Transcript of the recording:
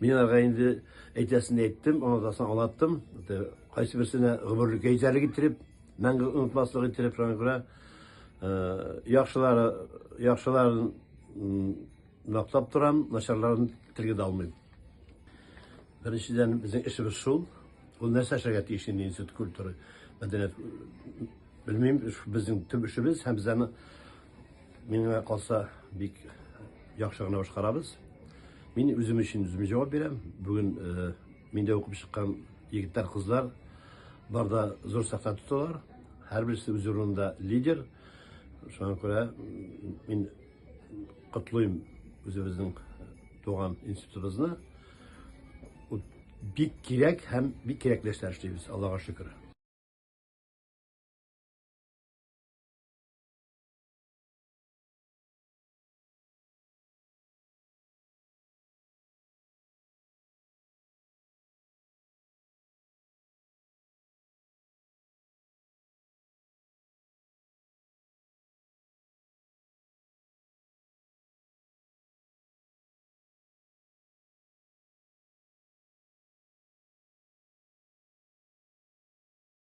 Мин аларга инде әйтәсен әйттем, аңлатасын аңлаттым. Кайсы берсенә гомерлеккә итәрлек иттереп, мәңге онытмаслык иттереп, шуңа күрә яхшылары, яхшыларын мактап торам, начарларын телгә дә алмыйм. Беренчедән, безнең эшебез шул. Ул нәрсә эшләргә тиеш инде институт культуры, мәдәният белмим, безнең төп эшебез һәм без аны миңа калса бик яхшы гына башкарабыз. Мин үзем өчен үзем җавап бирәм. Бүген э, миндә укып чыккан егетләр, кызлар бар да зур сәхнә тоталар. Һәрберсе үз урынында лидер. Шуңа күрә мин котлыйм үзебезнең туган институтыбызны. Бик кирәк һәм бик кирәкле эшләр эшлибез, Аллага шөкер.